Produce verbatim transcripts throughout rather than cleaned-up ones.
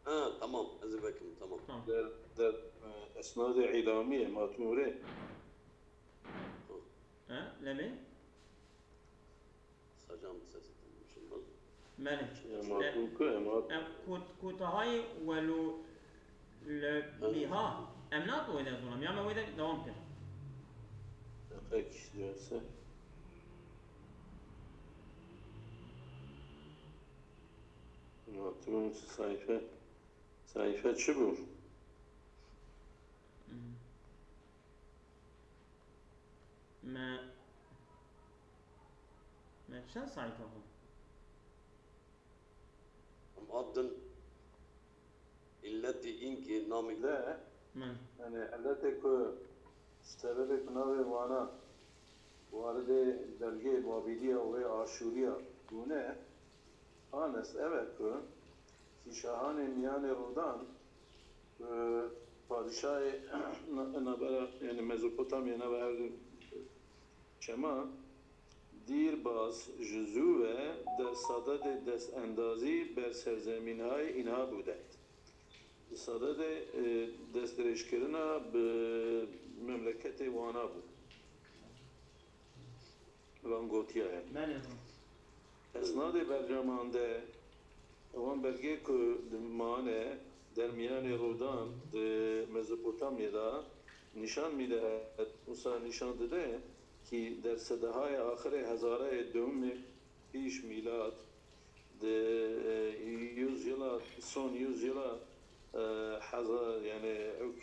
Ha, tamam. Ez ê vekim, tamam. Tamam. Der, der, e, esnadê îlamiyê, Matmûrê. Ha, lemê? Sacan sesi tanımışım. Belê. Ya, Matmûr ku, e, Mat- Em kot-, kotahayê welo le bîha. Em nato wê de zolam. Ya me wê de dewam kir. Peki, derse. Matmûr sayfa. Sayfa çi bu? Hmm. Me me çend sayfa bû? Em adın illeti inki namı De, Min. yani, elbette ku sebebê ku navê wana waridê belgê Babîliya wê Aşûriya bûne, anes ev e ku kîşahanê miyanê rodan, e, padîşahê na-, nabera, yani Mezopotamya nava her du çema, dîrbaz ji zû ve der sadedê destendazî ber serzemînhayê înha bûdet. Di sadedê, e, destdirêjkirina bi memleketê wana bû. Van gotiya ye. Belê. Esnadê bercaman de wan belgê ku di mane dermiyanê rodan di Mezopotamyê de nîşan mîde, wisa nîşan dide ki der sedehayê axirê hezarayê dewimê pîş mîlad di, e, yüzyıla, son yüzyıla, e, hezar, yani ewk,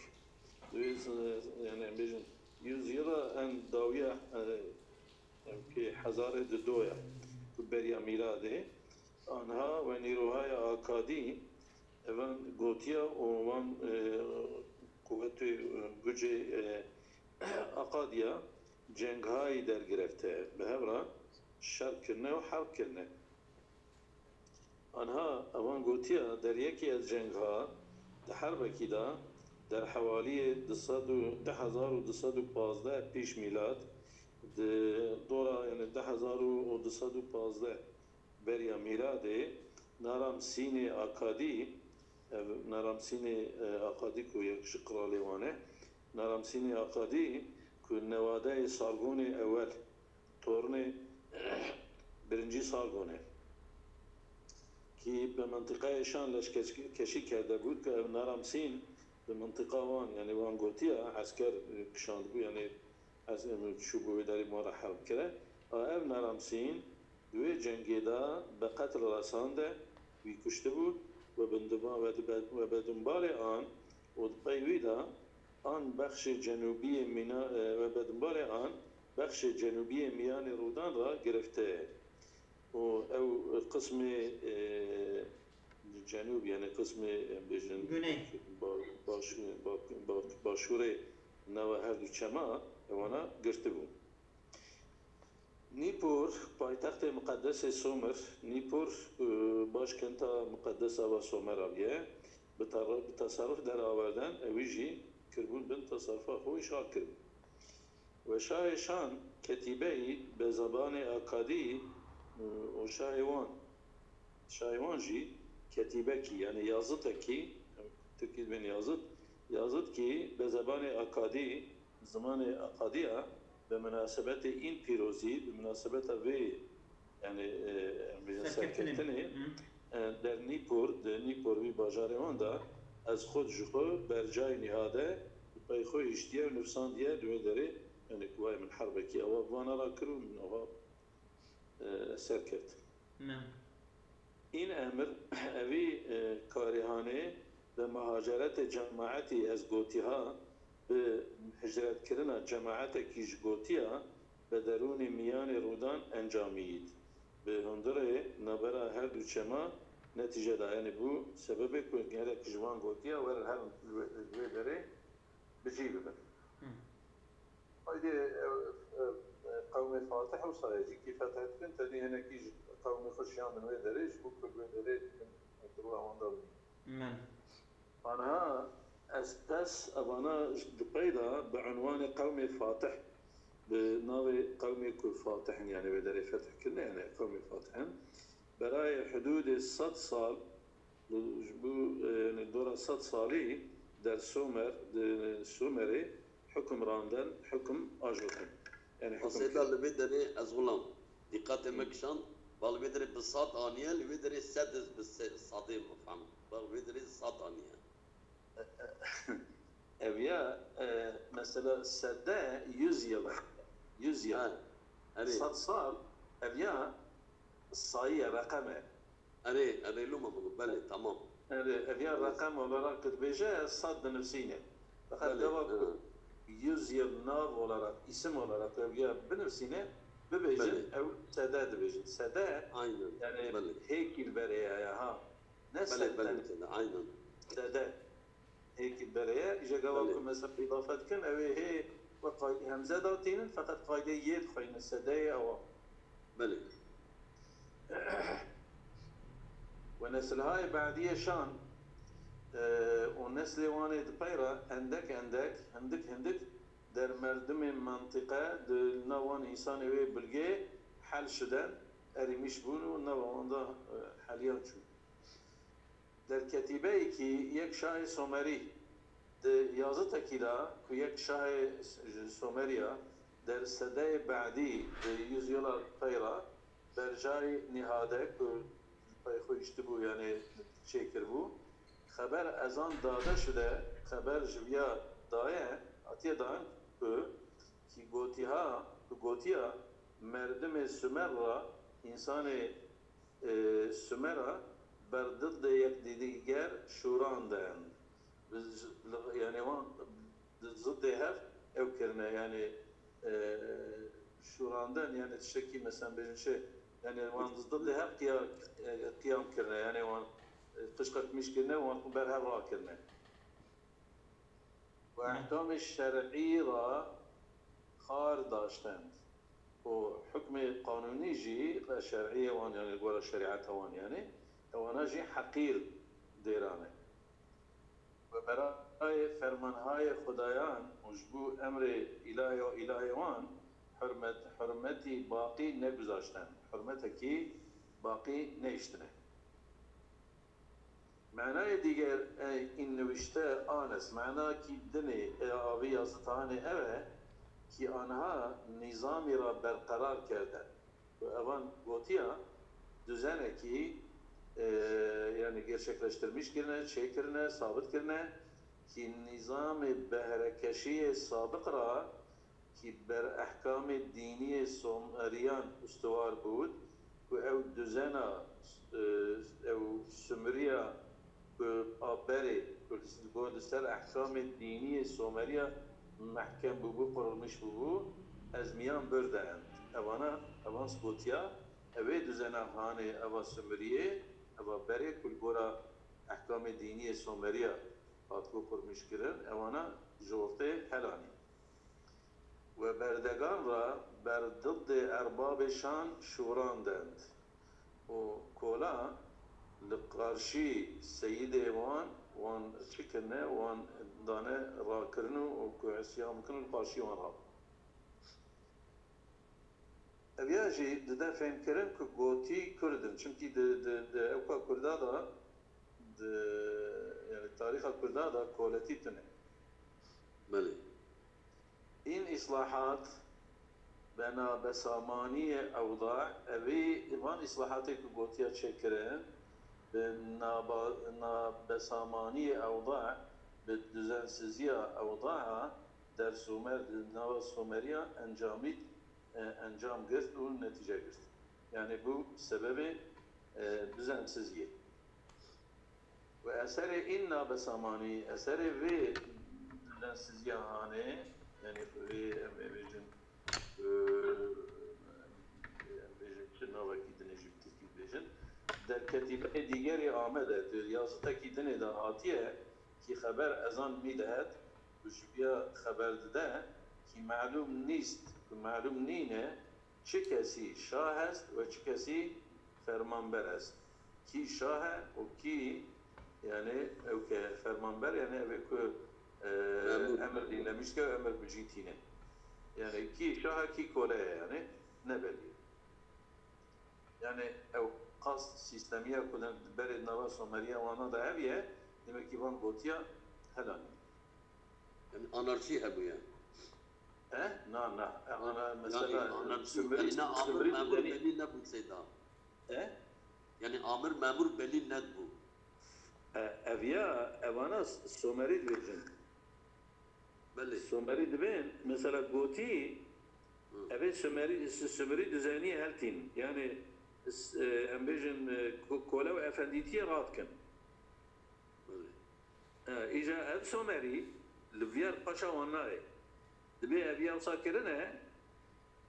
yani em bêjin yüzyıla en dawiya, e, Em pê hezarê di do ya ku beriya mîladê, anha we nîrohaya Akadî evan gotiya û wan, e, quwetê, e, gucê, e, Akadiya cenghayî dergirefte bi hev re şer kirine û herb kirine. Anha evan gotiya der yekî ez cengha di herbekî de der hewaliyê du sed û, du hezar û du sed û pazdeh pîş mîlad, di dora, yani du hezar û du sed û pazdeh beriya mîladê, Naram Sînê Akadî, ev Naram Sînê, e, Akadî ku yek ji qralê wan e, Naram Sînê Akadî ku newadeyê Sargonê Ewel, tornê birincî Sargon e, kî bi mintiqayê Şan leşkeşî kerdebû, ku ev Naram Sîn bi mintiqa wan, yani wan gotiya, esker kişandibû, yani ez çûbû wê derê wan re herb kire. A ev Naram Sîn di wê cengê de bi qetil resande, wî kuştibû, we bindima-, we dibe-, we bedimbarê an û di pey wî de an bexşê cenûbiyê mîna-, e, we bedimbarê an bexşê cenûbiyê miyanê rûdan re girifte ye. Û ew qismê, e, cenûb, yani qismê, em bêjin, Güney. ba-, baş-, ba-, ba-, başûrê nava her du çema ewana girtibû. Nîpor, paytextê miqedesê Somer, Nîpor, e, başkenta miqedesa va Somera bûye, bi tar-, bi teserruf deraverden ewî jî kirbûn bin teserrufa xwe û îşxal kiribûn. Weşayê Şan ketîbeyî be zebanê Akadî, e, û şahê wan, şahê wan jî ketîbekî, yani yazıtekî, Tirkî dibên yazıt, yazıtkî be zebanê Akadî, zimanê Akadiya, bi minasebetê în pîrozî, bi minasebeta vê, yani, e, em bêjin Serkeftinê. serkeftinê, Hı. e, der Nîpor, di Nîpor vî bajarê wan de, ez xwe ji xwe bercayî nihade, bi pey xwe hiştiye û nivsandiye di wê derê, yani ku vay min herbekî ewa vana ra kir û min ewa, e, serkeft. Ne. În emir evî, e, karêhanê bi muhaceretê cemaetî ez gotiha, bi hicretkirina cemaetekî ji gotiya be derûnê miyanê rûdan encamiyît. Bi hundirê nabera her du çema netîce da, yani bû sebebê ku gelek ji wan gotiya werin herin li wê, li wê derê bi cî bibin. Hı. Haydi, e, e, e, qewmê Fatih wisa ye, cîkî fetih dikin, tenê hinekî ji qewmê xwe şiyandin wê derê, ji bo ku wê derê dikin, e, di roya wan de bimînin. Men. Anha ez des evana di pey de bi unwanê qewmê Fatih, bi navê qewmê ku Fatih in, yani wê derê fetih kirine, yani qewmê Fatih in, berayê hudûdê sed sal ji bo, e, Dora sed salî der Sumer, di Sumerê hukimranden, hukim ajotin. Yani hukim Seyda, li vê derê ez xulam dîqetê me kişand, ba li vê derê bi sed aniye, li vê derê sed bi se- sedê mefhem. Ba li vê derê sed aniye. Ev ya, e, mesela sede yüz yıl, yüz yıl. Ha, erê, Sed sal, ev ya sayı, rakam e. erê, erê, loma min, belê, tamam. Yani ev ya rakam olarak dibêje, sed dinivsîne. Fakat Belê, gava ha. ku yüz yıl nav olarak, isim olarak ev ya binivsîne, bibêjin, Belê. ew sede dibêjin. Sede, Aynen, yani belê. hêkî li berê ye, ha. Ne Belê, sed belê, tenê. sede, aynen. Sede. Hêkî berê ye, îja gava Belê. ku mesela îdafe dikin, ew ê hê wek qay- hemze datînin, feqet qaydeyê yê dixweynin, sedeyê ewa. Belê. Ve nesilhayê be'diyê şan, e, û neslê wan ê di pey re endek endek, hindik hindik der merdimê mentiqe, di nav wan însanê wê bilgê hel şiden, erîmiş bûn û nava wan de, e, heliyan çûn. Der ketîbeyekî yek şahê Somerî, di yazıtekî de ku yek şahê ji Someriya der sedeyê be'dî di yüzyıla pey re berjayî nihade ku pey xwe îştibû, yani çêkiribû, xeber ezan dade şude, xeber ji viya daye, hatiye dan ku ki gotiha, ku gotiya merdimê Sumer ra, însanê e, Sumera ber didê yekdîger şûrandin. Bi z- li- Yani wan di zidê hev ew kirine, yani, e, şûrandin, yani tiştekî, mesela bêjin çi, yani wan di zidê hev qiya- e, qiyam kirine, yani wan, e, qişqek mîş kirine, wan xwe ber hev rakirine. Û ehkamê şer'î ra xar daştend. Û hukmê qanûnî jî şer'iyê wan, yani li gora şerîeta wan, yani ewana jî heqîr dêrane. Ve berayê fermanhayê Xudayan û ji bo emrê îlahê, îlahê wan hurmet, hurmetî baqî neguzaşten, hurmetekî baqî nehiştine. Manayê dîger ê înniwişte anes, mana kî dinê ê avî yazitahanê ev e, kî anha nîzamî ra berqerar kerde. Ku evan gotiya, duzenekî, e, yani gerçekleştirmiş kirine, çêkirine, sabit kirine, kî nîzamê behrekeşiyê sabiq ra kî ber ehkamê dîniyê Someriyan ustiwar bût, ku ew duzena, e, ew Sumeriya ku a berê ku li, li ser ehkamê dîniyê Someriya mehkem bûbû, qurulmuş bûbû, ez miyan bir de en. Evana, evan gotiya, ev ê duzena hanê eva Sumeriyê, eva berê ku li gora ehkamê dîniyê Someriya hatibû qurmîşkirin, ewana ji ortê helanî. We berdegan re ber didê erbabê şan şûrandend û kola li qarşî seyidê wan, wan çi kirine, wan dane rakirin û ku isyan bikin û li qarşî wan rabûn. Ev ya jî dide fêmkirin ku gotî Kurd in. Çimkî di, di, di ewka Kurda de, di, yani tarîxa Kurda de koletî tune. Belê. În îslahat be nabesamaniyê ewda, evî van îslahatê ku gotiya çêkirin, bi naba, nabesamaniyê ewda, bi duzensizîya ewda der Somer, di nava Someriya encamî, e, encam girt û netîce girt. Yani bû sebebê, e, duzensiziyê. Ve eserê în nabesamanî, eserê vê duzensizîya hanê, yani vê em ê bêjin, e, em bêjin çi navekî dinê jî bi tirkî dibêjin, der ketîbeyê dîgerê Amede, di yazıtekî dinê de hatiye, kî xeber ezan mî dihet û ji viya xeber dide, kî melûm nîst, ku melûm nîne, çi kesî şah est ve çi kesî fermanber est. Kî şah e û kî, yani ew ke fermanber, yani ev ê ku, e, Memur. Emir dîlemiş ke, emir bi cî tîne. Yani kî şah e, kî kole ye, yani ne belî. Yani ew qas sîstemiya ku di berê nava Someriya wana de heviye, Demek ki van gotiya helalî. Yani anarşî hebûye. He? Na, na. E, ana Yani mesela anarşî, sömürü, yani ne amir sömürü memur düzeni. Belî nebû Seyda. He? Yani amir memur Belî nedbû. E, ev ya, evana s- Somerî dibêjin. Belê. Somerî dibên, mesela gotî, Hı. ev ê Somerî, s- Somerî düzeniyê heltîn. Yani s- e, em bêjin e, ko- kole û efendîtiyê radikin. Belê. E, îja ev Somerî li viyar paşa wan nayê. Dibê ev ya wisa kirine,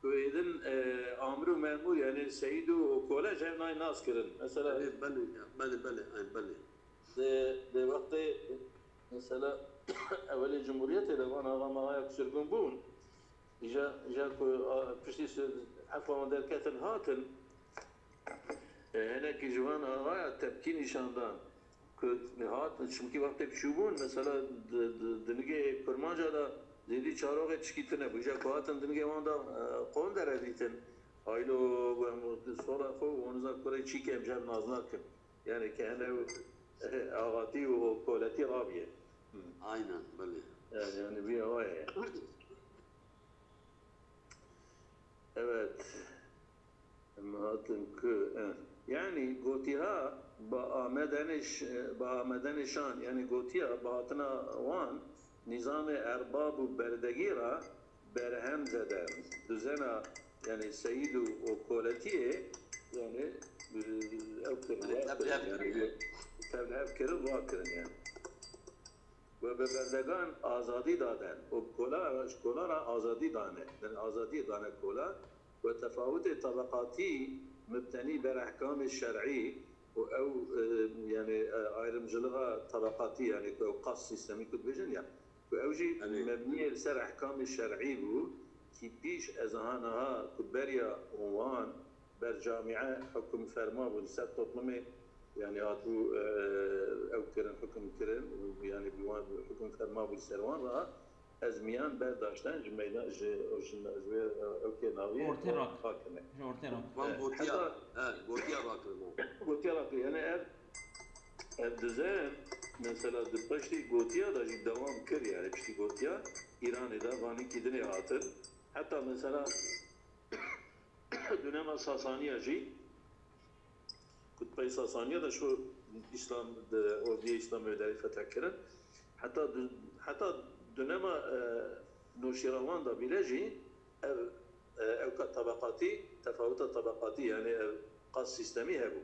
ku êdin e, amir û memur, yani seyîd û kole ji hev nayê nas kirin. Mesela Belê, belê, belê, belê, ay, belê. Di, di wextê mesela ewelê Cumhuriyetê de van axa maxaya ku sirgûn bûn, îja, îja ku a, piştî sir, efwa wan derketin hatin, e, hinekî ji van axaya tepkî nîşan dan ku hat, çimkî wextê ku çûbûn, mesela di, di, di nigê Kurmanca de zêdî çaroxê tişkî tune bû. Îja ku hatin di nigê wan de e, qon dere dîtin. Aylo, em sola xwe û wan za kurê çîkê em ji hev nas nakin. Yani kehne û axatî û koletî rabiye. Aynen, belê. Yani, yani bir hava ya. Evet. Em hatin ku, eh. Yani gotiha ba amedene ş- ba amedene şan, yani gotiya ba hatina wan nîzamê erbab û berdegî ra berhem zede. Duzena, yani seyîd û, û koletiyê, yani e, ew kirin, Yani wa tevlihev kirin, yani kirin. Tevlihev kirin, wa kirin yani. Ve bi berdegan azadî daden û kola, ji kola ra azadî dane. Yani azadî dane kola ve tefawutê tabaqatî mibtenî ber ehkamê şer'î û ew e, yani e, ayrımcılığa tabaqatî, yani ku ew qas sistemî ku dibêjin ya, ku ew jî Evet. Mebniyê li ser ehkamê şer'î bû, ki pîş ez aha niha ku beriya wan ber camîe hukm ferma bû li ser toplumê, yani hatibû e, ew kirin, hukm kirin, yani bi wan hukm ferma bû li ser wan re, ez miyan berdaşten ji meydan, ji, ji, ji wê, e, ew kê naviyê Ortê rak. Rakirine. Ji ortê rak. Wan Evet, gotiya, heta- he, gotiya rakirine. Gotiya rakir, yani ev, ev dizen, mesela di piştî gotiya da jî dewam kir, yani piştî gotiya, Îranê de vanîkî dinê hatin. Heta mesela dönema Sasaniya jî, ku di pey Sasaniya de şu İslam, de ordiyê İslamê derê fethe kirin. Heta du- heta dönema e, Nuşîrawan da bîle jî ev e, ewka tabaqatî, tefawuta tabaqatî, yani ev qas sistemî hebû.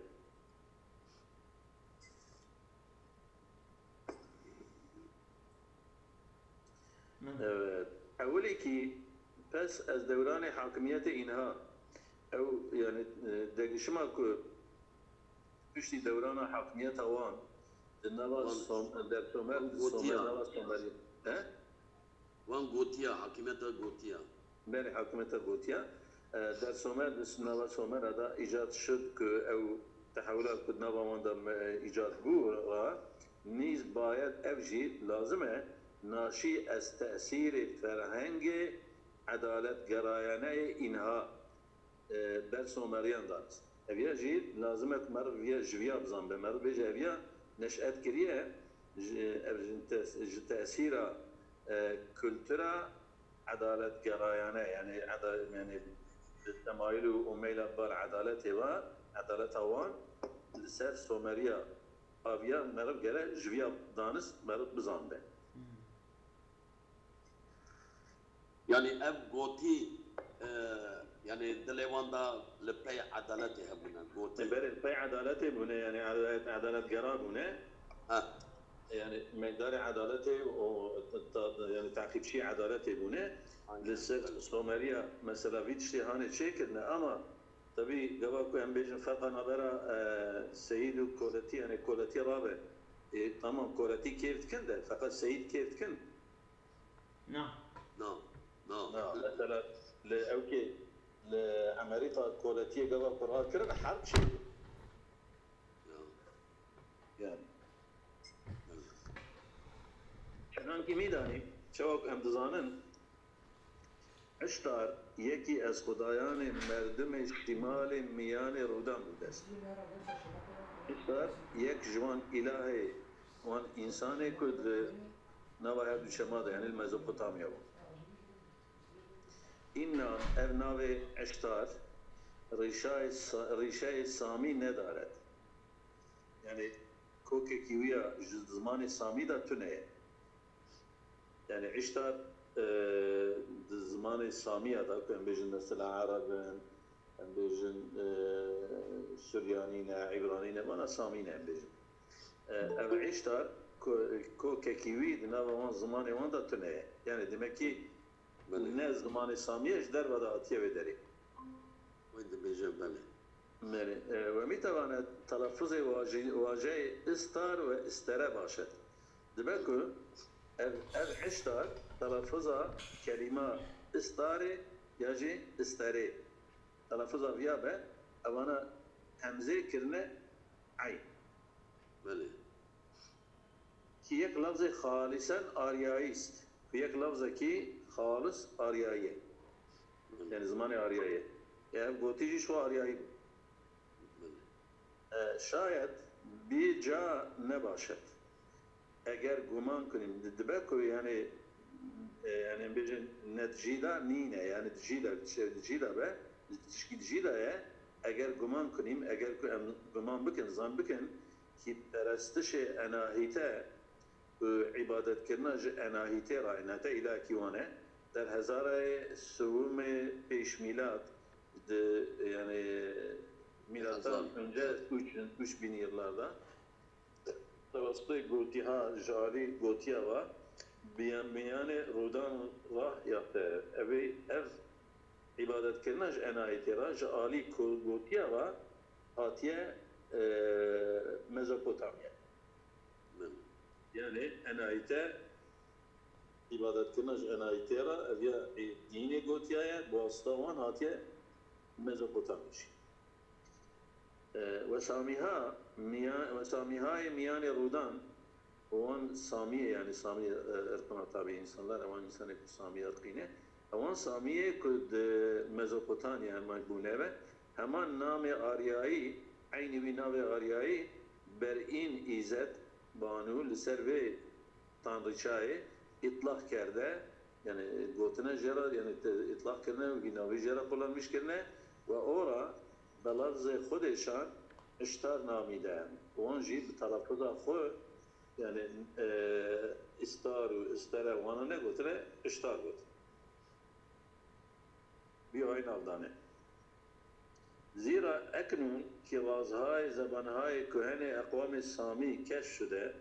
Evet. Ewilîkî pes ez dewranê hakimiyetê înha ew, yani e, degişima ku piştî dewrana hakimiyeta wan di nava Wan- Som, der Somer, wan di Somer, gotiya. Nava Somerî. He? Wan gotiya, hakimiyeta gotiya. Berê hakimiyeta gotiya. E, der Somer, di nava Somera da îcat şid ku ew tehewila ku di nava wan de me- îcat bû ra nîz bayet ev jî lazim e naşî ez tesîrê ferhengê edaletgerayaneyê înha e, ber Someriyan danist. Eviya jî lazim e ku meriv viya, ji viya bizanbe. Meriv bêje eviya neş'et kiriye, ji, ev ji, tes, ji tesîra e, kultura edaletgerayane, yani, eda, yani temayül û meyla bar edaletê ve, edaleta wan li ser Someriya aviya meriv gere ji viya danist meriv bizanbe. Yani ev gotî, e, yani dilê wan da li pey edaletê hebûne, gotî. Berê pey edaletê bûne, yani edalet, edaletgera bûne. Ha. Yani meydarê edaletê û ta- yani takipçî edaletê bûne. Aynen. Li ser Someriya mesela vî tiştê hanê çêkirine ama tabii gava ku em bêjin ferqa navbera e, seyîd û koletî, yani koletî rabe. E, tamam koletî kêf dikin de, feqet seyîd kêf dikin. Na. Na. Na. Na, mesela li ewkê li Amerîka koletiyê gava ku rakirin herb çêbû. Ya. Yani. Çenankî mîdanî, çawa ku em dizanin, Îştar yekî ez xudayanê merdimê şîmalê miyanê rûdan bû dest. Îştar yek ji wan îlahê Wan însanê ku di nava her du çema de, yanî li Mezopotamya bû. Înnan, ev navê Îştar, rîşayê sa-, rîşeyê Samî nedaret. Yanî kokekî wî ya ji zimanê Samî de tune ye. Yanî Îştar, e, di zimanê Samî ya de, ku em bêjin mesela Ereb in, em bêjin, e, Suryanî ne, Îbranî ne, vana Samî ne em bêjin. E, ev Îştar, ko-, kokekî wî di nava wan zimanê wan de tune ye. Yanî demekî Belê. ne zimanê Samî ye, ji derve de hatiye vê derê. Wê dibêje belê. Belê. E, we mîtevane telafuzê wajî-, wajeyê istar ve istere baş e. Dibe ku ev, ev Îştar telaffuza kelîma istarê ya jî isterê. Telaffuza viya be, evana hemzê kirine eyn. Belê. Ki yek lafzê xalisen aryayî ist. Ku yek lafzekî xalis aryayî ye. Belê. Yanî zimanê aryayî ye. Ev gotî jî şo aryayî bû. Belê. E, şayet bî ca nebaşet. Eger guman kunîm, di-, dibe ku, yanî, e, yanî, em bêjin, ne di cî de nîne, yanî di cî de, di cî de be, di tişkî di cî de ye. Eger guman kunîm, eger ku em guman bikin, zan bikin, ki perestişê enahîte û îbadetkirina ji enahîtê re, enahîte îlahekî wan e, der hezarayê sewimê pêş mîlad di, yanî, mîlattan Hezar. önce üç, üç bin yıllarda, Rastê gotiha ji alî gotiya ve biya-, miyanê rûdan rah yaxte. Evê ev îbadetkirina ji enayetê re ji alî ko-, gotiya ve hatiye, e, Mezopotamya. Min. Yanî enayete, îbadetkirina ji enayetê re ev ya, e, dînê gotiya ye, bi wasita wan hatiye Mezopotamya jî. E, Wesamîha miya-, Wesamîhayê miyanê rûdan, wan Samiyê, yanî Samiyê, e, irqina tabî însanlar, ewan însanê ku Samiyê irqî ne, ewan Samiyê ku di Mezopotamya hema bûne ve, heman namê aryayî, eynî wî navê aryayî, Berîn Îzet Banu li ser vê tanrîçayê îtlaq kerde, yanî gotine jê re, yanî te-, îtlaq kirine, wî navê jê re qulanmîş kirine, we ora bi lafzê xwe de şan Îştar namî de. Wan jî bi telaffuza xwe, yanî, e, îstar û îstere wana negotine, Îştar got. Bî ay navdane. Zîra eknûn ki razhayê zebanhayê kuhenê eqwamê Samî keşf şude,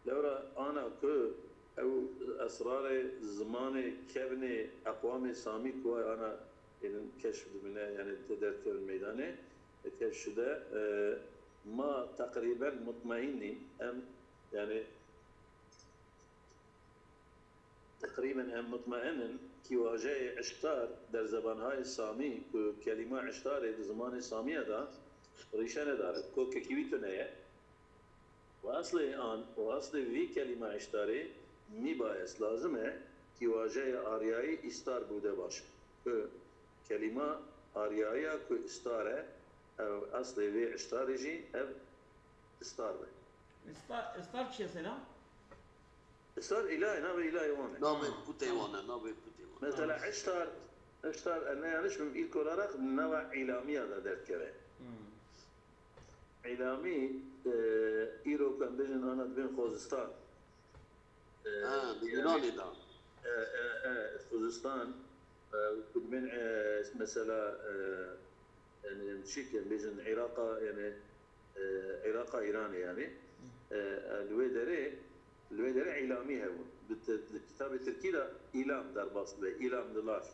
lewra ana ku ew esrarê zimanê kevnê eqwamê Samî ku ay ana ênin keşf dibine, yanî tê derkevin meydanê, keşf şude, e, ma teqrîben mutmaînîn, em, yanî, Teqrîben em mutmaîn in ki wajeyê Îştar der zebanhayê Samî ku kelîma Îştarê di zimanê Samiya de rîşe nedare, kokekî wî tune ye. Û eslê an û eslê vî kelîma Îştarê mîbayes lazim e ki wajeyê aryayî îstar bûde baş e. Ku kelîma aryayiya ku îstar e, ew eslê vê Îştarê jî ev îstar be. Îstar, îstar çi ye, Selam? Îstar îlahê, navê îlahê wan e. Navê putê wan e, navê putê wan e. Mesela Îştar, Îştar, e, ne yanlış mı, ilk olarak nava Îlamiya da dertkeve. Hmm. Îlami, e, îro ku em bêjin ana dibên Xozistan. E, Ha, di yani, Yunanê da. E, e, e, Xozistan, e, ku dibên, e, mesela, e, yani, em çi ke em bêjin Îraqa, yani, e, Îraqa Îranê yani. E, e, li wê derê, li wê derê îlamî hebûn. Bi te-, di kitabê tirkî de îlam derbas dibe, îlamlılar.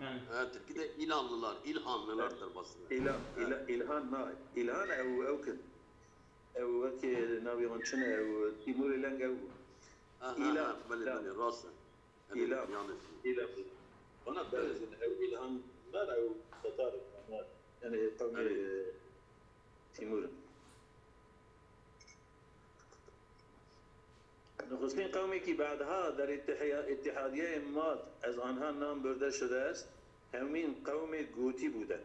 Yani. Ha, tirkî de îlamlılar, ilhanlılar derbas dibe. Îlam, Ha. îla-, îlhan na, îlhan ew, ew kin. Ew wekî navê wan çi ne, ew Tîmûrê Leng ew. Ha, ha, Îlam, ha, belê, îlam. belê, rast e. Belê, Îlam. yanlış. Îlam. Bana Evet. benzin, ew îlhan, ben ew Tatar, yani kavmi, Evet. e, Tîmûr. Nixistin qewmekî bedha der îtihiya-, îtihadiyeyê Mad ez anha nam birde şude est, hewmîn qewmê Gotî bûde.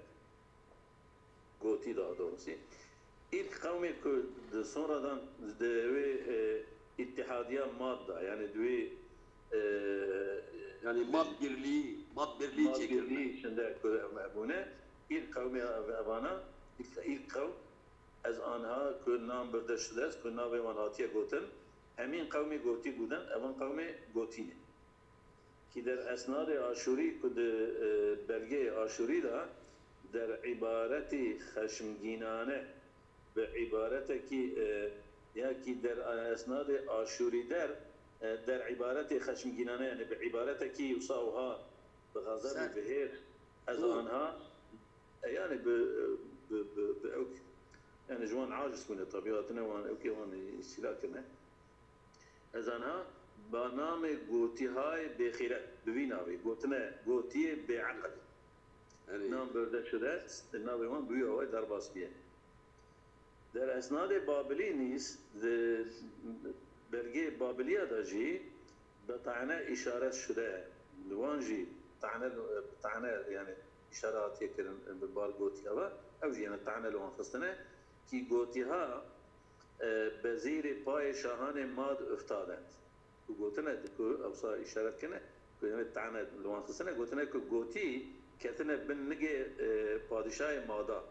Gotî daha doğrusu. İlk qewmê ku di sonradan di wê, Mad da. Yani di wê, e, Yani Mad Birliği, Mad Birliği Mad çekilme. Birliği içinde ku em hebûne, ilk qewmê ev-, evana, ilk, ilk qewm ez anha ku nam birde şude, ku navê wan hatiye gotin, hemîn qewmê gotî bûden, evan qewmê gotî ne. Ki der esnadê Aşûrî ku di, e, belgeyê Aşûrî de der îbaretî xeşmgînane bi îbaretekî, e, ya ki der esnadê Aşûrî der, e, der îbaretê xeşmgînane, yani bi îbaretekî wisa wiha bi xezeb û Sert. Bi hêr ez Û- anha, e, yani bi, bi, bi, bi ewk, yani ji wan aciz bûne, tabiatine wan ewkê wan îstîla kirine. Ez anha ba namê gotîhayê bêxîret, bi vî navê gotine gotiyê bêeqil. Yani Nam berde şude, navê wan bi wî awayî derbas biye. Der esnadê Babilî nîs di belgeyê Babiliya de jî bi tane îşaret şude. Li wan jî tane, tane yani îşare hatiye kirin bi bar gotiya ve. Ew jî yani tane li wan xistine. Ki gotiha, e, bezîrê payê şahanê Mad uftade. Ku gotine di ku ewsa îşaret kine, ku yani tane li wan xistine, gotine ku gotî ketine bin nigê, e, padîşahê Mada.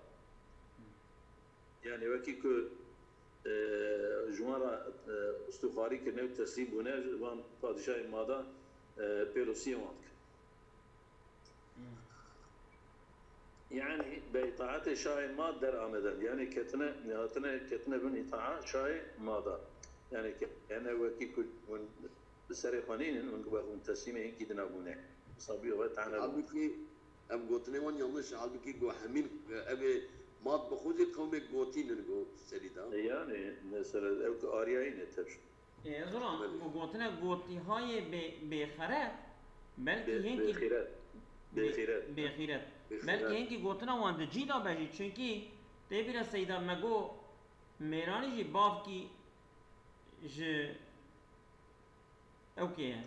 Yani wekî ku, e, ji wan re, e, istixwarî kirine û teslîm bûne, ji van padîşahê Mada, e, pêlosiyê wan dikin. Yani bi îtaetê şahê Mad derameden. Yani ketine, hatine, ketine bin îtaa şahê Mada. Yani ke-, yani wekî ku hûn bi serê xwe nînin, hûn wek hûn teslîmê hinkî dina bûne. Sabî we tane bû. Halbuki em gotinê wan yanlış. Halbuki go hemîn, e, ev ê Mad bi xwe jî qewmê gotî nin go serî de. E, yani mesela ew ku Aryayî ne tevşo. E, Zoran, Belê. ku gotine gotîhayê bê, bêxeret, belkî Bê, hinkî bêxîret. Bêxîret. Bêxîret. Bêxîret. Belkî hinkî gotina wan di cî de be jî, çunkî tê bîra Seyda me got mêranî jî bavkî ji ewkê ye.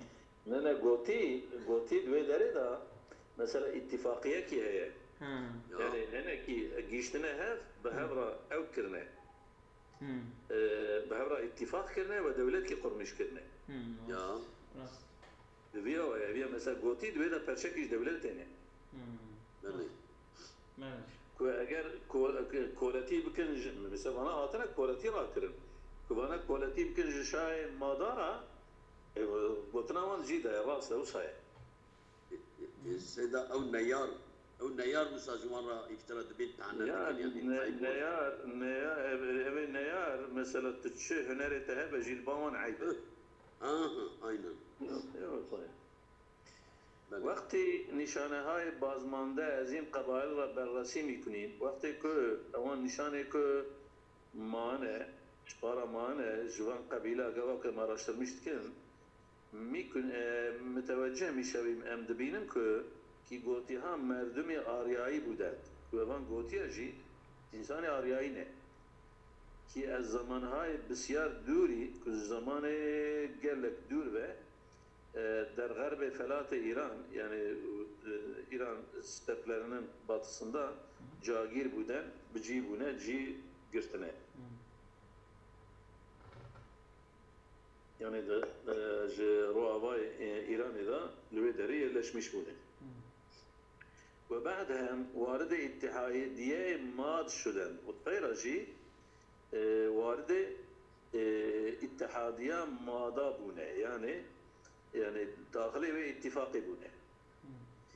Ne ne gotî, gotî di wê derê de mesela îttifaqiyekî heye. Ha. Ya. Yani hinekî gihîştine hev, bi hev re ew kirine. Hmm. E, bi hev re îttifaq kirine ve dewletkî qurmîş kirine. Hmm. Ya. Rast. Bi vî awayî, ev ya mesela gotî di wê de perçekî ji dewletê ne. Hmm. Belê. Belê. Ku eger ko-, koletî bikin ji, mesela vana hatine koletî rakirin. Ku vana koletî bikin ji şahê Mada re, e, gotina wan jî de rast e, wisa ye. E, e, Seyda ew neyar, ew neyar wisa ji wan re îftira dibên tane Ya, dikin, yani ne, ayıp neyar, neyar, ev, ev ê neyar, mesela tu çi hunerê te hebe jî li ba wan eyb e. Hı. Aha, aynen. Yok, yok, yok. Belê. Wextî nîşanehayê bazmande ez ên qebail re berresî mîkunîn, wextê ku ewan nîşanê ku mane, ji para mane, ji van qebîla gava ku me araştirmîş dikin, mîkun, e, miteweceh mîşewîm em dibînin ku kî gotiha merdumê aryayî bûden, ku evan gotiya jî însanê aryayî ne. Kî ez zamanhayê bisyar dûrî, ku ji zamanê gelek dûr ve, e, der xerbê felatê Îran, yani, e, İran steplerinin batısında cagîr bûden, bi cî bûne, cî girtine. Yani de, e, ji roavayê, e, Îranê de li wê derê yerleşmiş bûne. Ve ba'd hem waridê îttihadiyeyê Mad şuden. Û peyra jî, e, waridê, e, îttihadiya Mada bûne. Yani, yani daxilê wê îttifaqê bûne.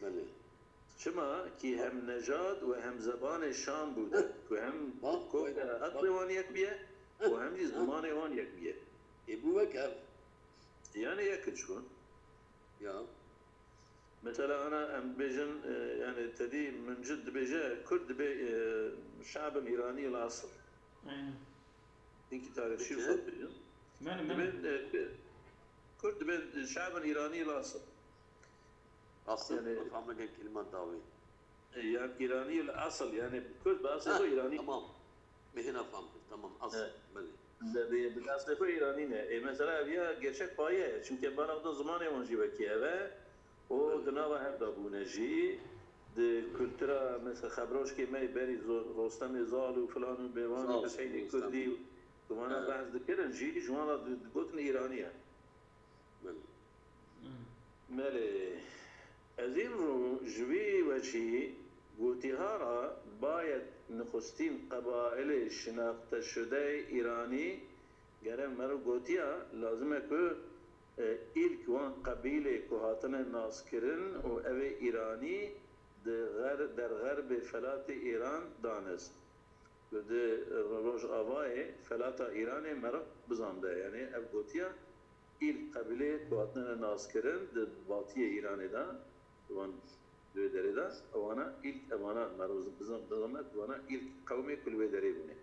Belê. Çima ki hem nejad ve hem zebanê Şam bûde. Ku hem Bak, kok bak. etlê wan yek biye, û hem jî zimanê wan yek biye. E, bu wek ev. Yani yek in ji wan. Ya. Mesela ana em bêjin, e, yani tedî min cid dibêje, Kurd dibê, e, şabin Îranî el asıl. Aynen. Hinkî tarîxçî Peki. wisa dibêjin. Belê, Dibê, belê. e, Kurd dibê şabin Îranî el asıl. Asıl Yani- fehmeke kelîma dawî. E, yani Îranî el asıl, yani Kurd bi aslê Ha, xwe Îranî. Tamam. Mehina fehmeke. Tamam. Asıl. Evet. Belê. Bi, bi, bi aslê xwe Îranî ne. E, mesela ev ya gerçek paye ye. Çünkü bana da zimanê wan jî wekî ev e. O Evet. di nava hev de bûne jî. Di kultura mesela xebroşkê me berî Zo-, Rostemê Zal û filan û bêvan û Zal, Hüseyinê Rostem. Kurdî û wana Evet. behs dikirin jî, ji wan re di-, digotin Îranî ye. Belê. Ez îmrû ji wî wecî gotiha re bayet nixustîn qebailê şinaxteşudeyê Îranî gere meriv gotiya, lazim e ku, e, îlk wan qebîlê ku hatine naskirin û ev ê Îranî di xer-, derxerbê felatê Îran danist. Ku di rojavayê felata Îranê meriv bizande. Yanî ev gotiya, îlk qebîlê ku hatine naskirin di batiyê Îranê de, di wan, di wê derê de, ewana îlk, evana meriv bizan-, bizane ku wana îlk qewmê ku li wê derê bûne.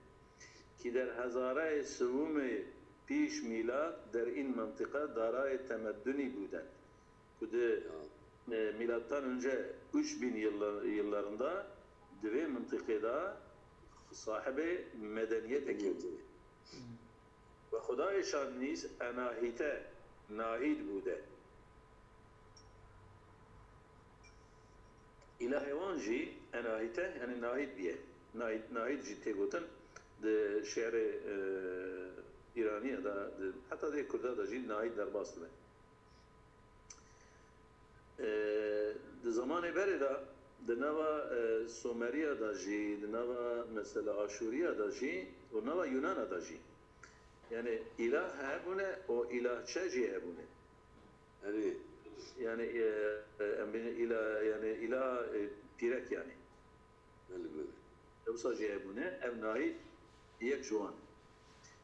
Ki der hezarayê sivûmê pîş mîlad der în mintîqe darayê temedunî bûden. Ku di, e, mîlattan önce üç bin yıllar-, yıllarında di vê mintîqê de sahibê medeniyetekî bû. Ve xudayê şan nîz enahîte, nahîd bû de. Îlahê wan jî enahîte, yanî nahîd biye. Nahîd, nahîd jî tê gotin di şi'rê, e, Îraniye de, di, heta dê Kurda de jî nahîd derbas dibe. E, di zemanê berê de, di nava, e, Someriya de jî, di nava mesela Aşûriya de jî û nava Yunana de jî. Yanî îlah hebûne û îlahçe jî hebûne. Erê. Yanî, e, e, em bêjin îla-, yanî îla, e, pîrek yanî. Belê, belê. Ewsa jî hebûne, ev nayî yek ji wan.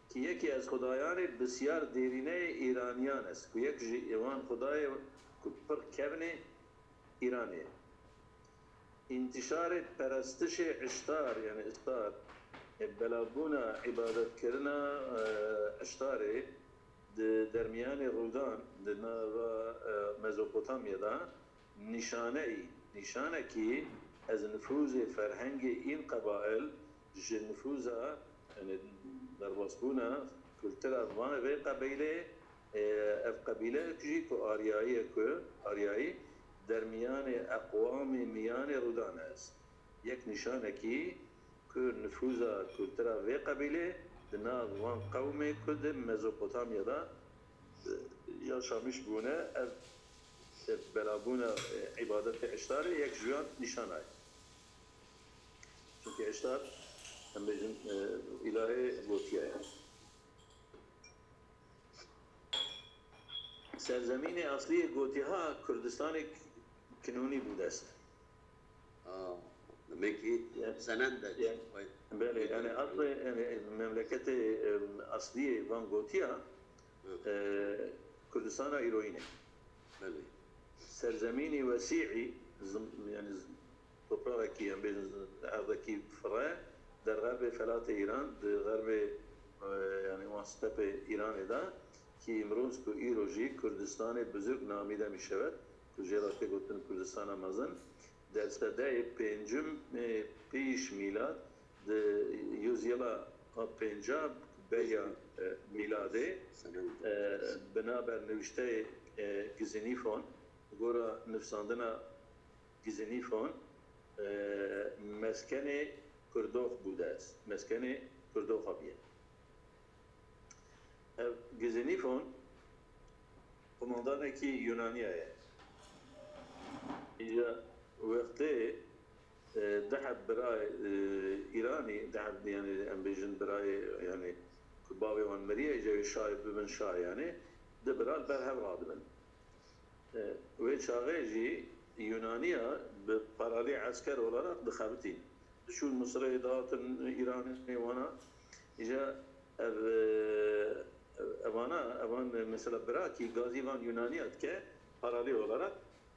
Ki yekî ez xudayanê bisyar dêrîneyê Îraniyan est, ku yek ji wan xudayê ku pir kevnê Îranê. Întîşarê perestişê Îştar, yanî Îstar, e, belabûna îbadetkirina, e, Îştarê di dermiyanê rûdan di nava, e, Mezopotamya de nîşaneyî, nîşanekî ez nifûzê ferhengê în qebail ji nifûza, yanî derbasbûna kultura van vê qebîlê, e, ev qebîleyek jî ku aryayî ye, ku aryayî dermiyanê eqwamê miyanê rûdan est. Yek nîşanekî ku nifûza kultura vê qebîlê di nav wan qewmê ku di Mezopotamya de, e, ya Şamîş bûne, ev, ev belabûna, e, îbadetê Îştarê yek ji yan nîşana ye. Çunkî Îştar, em bêjin, e, îlahê gotiya ye. Serzemînê asliyê gotiha Kurdistanê kinûnî bû dest. Ha, demek ki Ya, senen de ya, belê, yani aslê, yani memleketê, em, asliyê van gotiya, Hı. e, Kurdistana îroyîne. Belê. Serzemînî wesî'î, zim-, yani z-, toprağekî, em bêjin erdekî fire, der xerbê felatê Îran, di xerbê, e, yani wan stepê Îranê de, ki îmroz ku îro jî Kurdistanê Bizirg namî de mîşewet, ku jê re tê gotin Kurdistana Mezin, der sedeyê pêncim, e, pîş mîlad, di yüzyıla pênca beriya, e, mîladê, e, binaber nivîşteyê, e, Gizînîfon, gora nivsandina Gizînîfon, e, meskenê Kurdox bû dest, meskenê Kurdoxa biye. Ev Gizînîfon, qomandanekî Yunaniya ye. Îja wextê, e, du heb birayê, e, Îranî, du heb, yani em bêjin birayê, yani ku bavê wan miriye, îja wê şahê bibin şah, yani du bira li ber hev radibin. E, wê çaxê jî Yunaniya bi paralî esker olarak dixebitîn. Diçûn Misirê, dihatin Îranê, wana. Îja ev, e, evana, evan mesela birakî gazî van Yunaniya dike, paralî olarak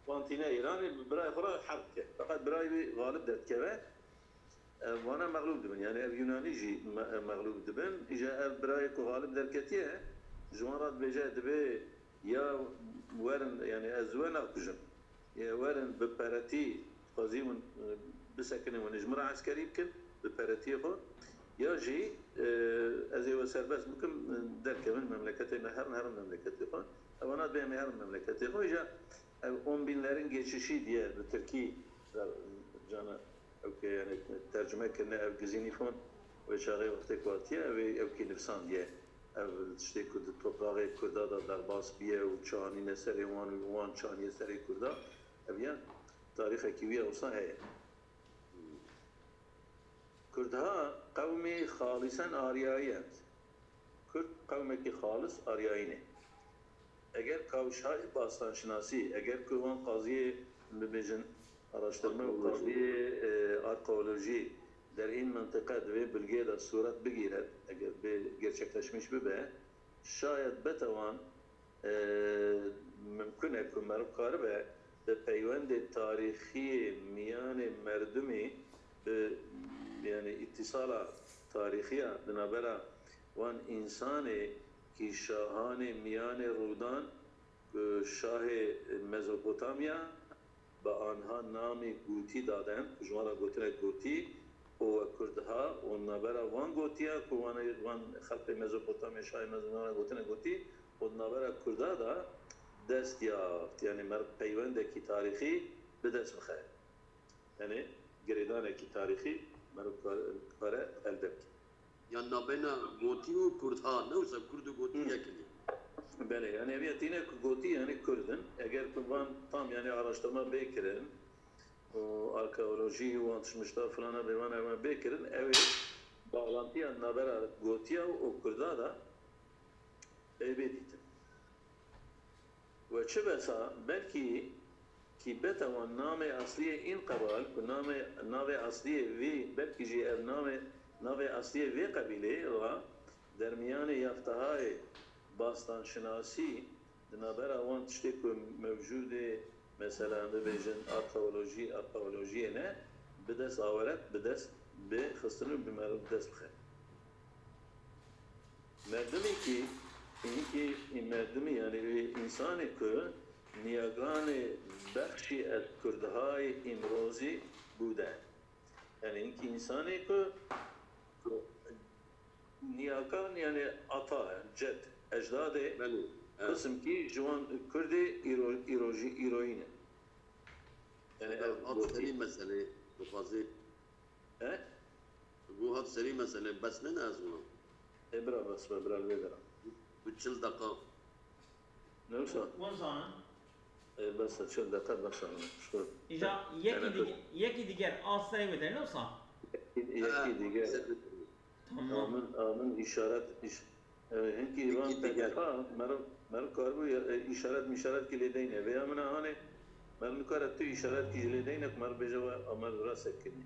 wan tîne Îranê, bi birayê xwe re herb dike. Feqet birayê wî xalib derdikeve, e, vana mexlûb dibin. Yani ev Yunanî jî me-, mexlûb dibin. Îja ev birayê ku xalib derketiye, ji wan re dibêje, dibê ya werin, yani ez we nakujim. Ya werin bi peretî, dixwazî hûn, e, bisekinin, hûn ji min re eskerî bikin, bi peretiyê xwe. Ya jî, e, ez ê we serbest bikim, e, derkevin memleketê me, herin, herin memleketê xwe. Evana dibê em ê herin memleketê xwe. Îja ev on binlerin geçişi diye bi tirkî, e, cana, ew ke, yani, tercüme kirine ev Gizînîfon, wê çaxê wextê ku hatiye, ew ê, ew kî nivsandiye. ev tiştê ku di topraxê Kurda de derbas biye û çanîne serê wan û wan çaniye serê Kurda, ev ya tarîxekî wî ya wisa heye. Kurdha qewmê xalîsen aryayî ye. Kurd qewmekî xalis aryayî ne. Eger kawşayê bastanşinasî, eger ku wan qaziyê bibêjin araştirme û qaziyê e, arkeolojî derhîn mintiqe di vê bilgê de sûret bigîre, eger bê gerçekleşmiş bibe, şayet betewan e, mimkun e ku meriv karibe bi peywendê tarîxiyê miyanê merdimî bi, yani îtîsala tarîxiya di navbera wan însanê kî şahanê miyanê rûdan ku şahê Mezopotamya bi anha namî Gûtî daden, ku ji wan re gotinek Gotî, û we Kurdha û navbera van Gotiya ku wan, wan xelqê Mezopotamya şahê Mezopotamya gotinek Gotî û navbera Kurda de dest yaft, yani meriv peywendekî tarîxî bi dest bixe. Yani girêdanekî tarîxî meriv kare elde bike. Yan nabeyna Gotî û Kurdha, ne wisa Kurd û Gotî yek in. Belê, yani ev ya tîne ku Gotî yani Kurd in. Eger ku van tam yani araştirma bê kirin û arkeolojî û antişmişta filana bê van ev bê kirin, ew ê bağlantiya navbera Gotiya û Kurda da ê bê dîtin. We çi besa, belkî kî bete wan namê esliyê în qebal, ku namê, navê esliyê vî, belkî jî ev namê, navê esliyê vê qebîlê ra dermiyanê yaftehayê bastanşinasî di navbera wan tiştê ku mewcûdê, mesela, em bibêjin arkeolojî, arkeolojiyê ne, bi dest aweret, bi dest bi xistin û bi meriv bi dest bixe. Merdimekî, hinkî merdimî, yani wê însanê ku niyaganê bexşî ez Kurdhay îmrozî bûde. Yani hinkî însanê ku, ku niyagan, yani ata, ced, ecdadê, belê, evet, qisimkî ji wan Kurdê îro-, îrojî, îroyî ne. Yani ev hat serî meselê, dixwazê. He? Bû hat serî meselê, bes ne, ne ez wan. E, bira, bes be, bira, lê bira. Bu çil deqa. Ne wisa? Wan zanin. E, bes e, çil deqa bes e. Şu. Îja yekî dige-, yekî diger a serê wê de ne wisa? Yekî, yekî diger. Tamam. Amin, amin, îşaret, îş-, e, hinkî van P K K, meriv, meriv karibû, e, îşaret, mîşaret kî lê deyne. Vêya min a hanê, meriv nikare tu îşaret kî jî lê deyne, ku meriv bêje we, a meriv rase kirî.